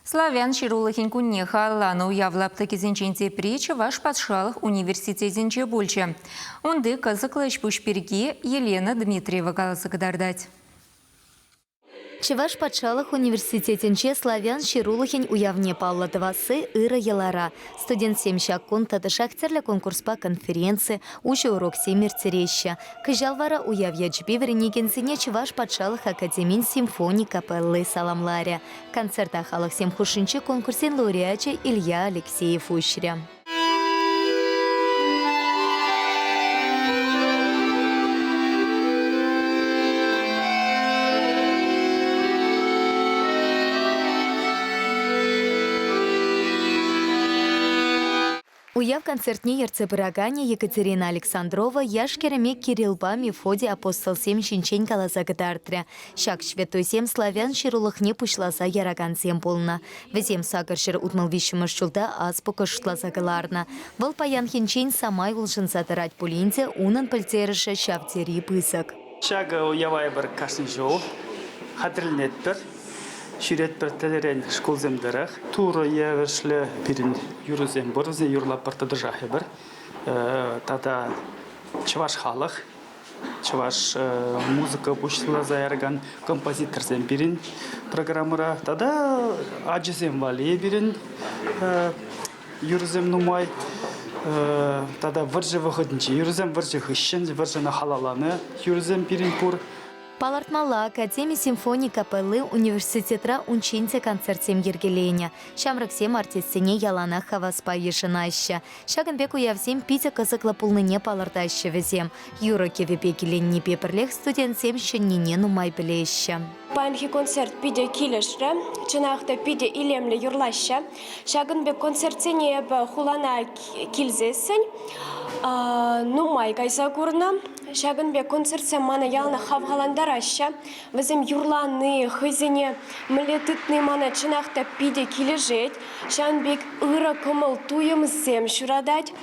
Славян ҫырулӑхӗн кунне халалланӑ уяв лаптӑкӗсенчен тепри Чӑваш патшалӑх университетӗнче пулчӗ. Унти кӑсӑклӑ ӗҫ-пуҫ пирки Елена Дмитриева каласа кӑтартать. Чӑваш патшалӑх университетӗнче славян ҫырулӑхӗн уявне паллӑ тӑвасси ырӑ йӑлара. Студентсем ҫак кун тӑтӑшах тӗрлӗ конкурспа конференци, уҫӑ уроксем ирттереҫҫӗ. Кӑҫал вара уяв ячӗпе вӗренекенсене Чӑваш патшалӑх академин симфони капелли саламларӗ. Концерта халӑхсем хушшинчи конкурссен лауреачӗ Илья Алексеев уҫрӗ. Уяв концертне ертсе пыраканӗ Екатерина Александрова яш-кӗрӗме Кирилпа Мефодий апостолсем ҫинчен каласа кӑтартрӗ. Ҫак ҫветтуйсем славян ҫырулӑхне пуҫласа яракансем пулнӑ. Вӗсем 863-мӗш ҫулта азбука шутласа кӑларнӑ. Вӑл паянхинчен самай улшӑнса тӑрать пулин те унӑн пӗлтерӗшӗ ҫав тери пысӑк. Ҫакӑ уява эпир кашни ҫул хатӗрленетпӗр. Ҫӳретпӗр тӗлӗрен шкулсем тӑрӑх. Турӑ евӗшлӗ пирӗн юрӑсем пур, вӗсене юрлатпӑр тӑтӑшах эпир. Тата чӑваш халӑх, чӑваш музыка пуҫласа яракан композиторсем пирӗн программӑра. Тата ачасем валли пирӗн юрӑсем нумай. Тата вӑрҫӑ вӑхӑтӗнчи юрӑсем, вӑрҫӑ хыҫҫӑн вӑрҫӑна халалланӑ юрӑсем пирӗн пур. Палӑртмалла, академи симфони капелли университетра унччен те концертсем йӗркеленӗ. Ҫамрӑксем артистсене яланах хаваспа йышӑнаҫҫӗ. Ҫакӑн пек уявсем питӗ кӑсӑклӑ пулнине палӑртаҫҫӗ вӗсем. Юрӑ-кӗвӗпе киленнипе пӗрлех студентсем ҫӗннине нумай пӗлеҫҫӗ. Паянхи концерт питӗ килӗшрӗ. Чӑнах та питӗ илемлӗ юрлаҫҫӗ. Ҫакӑн пек концертсене эпӗ хулана килсессӗн нумай кайса курнӑ. Ҫакӑн пек концертсем мана яланах хавхалантараҫҫӗ. Вӗсем юрлани, хӑйсене мӗнле тытни мана чӑнах та питӗ килӗшет. Ҫавӑн пек ырӑ кӑмӑл-туйӑмсем ҫуратать.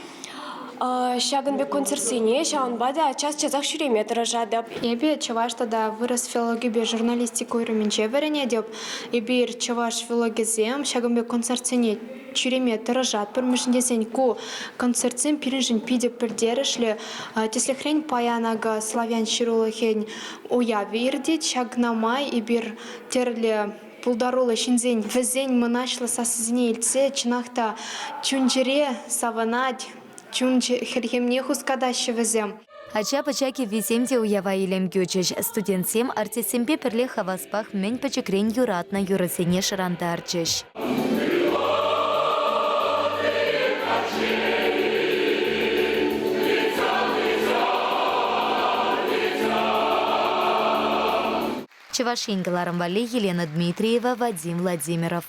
Ҫакӑн пек концертсене ҫавӑнпа та час-часах ҫӳреме тӑрӑшатӑп. Эпӗ чӑваш тата вырӑс филологипе журналистика уйрӑмӗнче вӗренетӗп. Эпир чӑваш филологӗсем ҫакӑн пек концертсене ҫӳреме тӑрӑшатпӑр, мӗншӗн тесен ку концертсем пирӗншӗн питӗ пӗлтерӗшлӗ. Тӗслӗхрен, паян акӑ славян ҫырулӑхӗн уявӗ иртет. Ҫакна май эпир тӗрлӗ пултаруллӑ ҫынсен вӗсен мӑнаҫлӑ сассисене илтсе чӑнах та чун-чӗре савӑнать, чун хӗлхемне хускатаҫҫӗ вӗсем. Ача-пӑча кӗввисем те уява илем кӳчӗҫ. Студентсем артистсемпе пӗрле хаваспах мӗн пӗчӗкрен юратнӑ юрӑсене шӑрантарчӗҫ. Чӑваш Ен кӑларӑм валли Елена Дмитриева, Вадим Владимиров.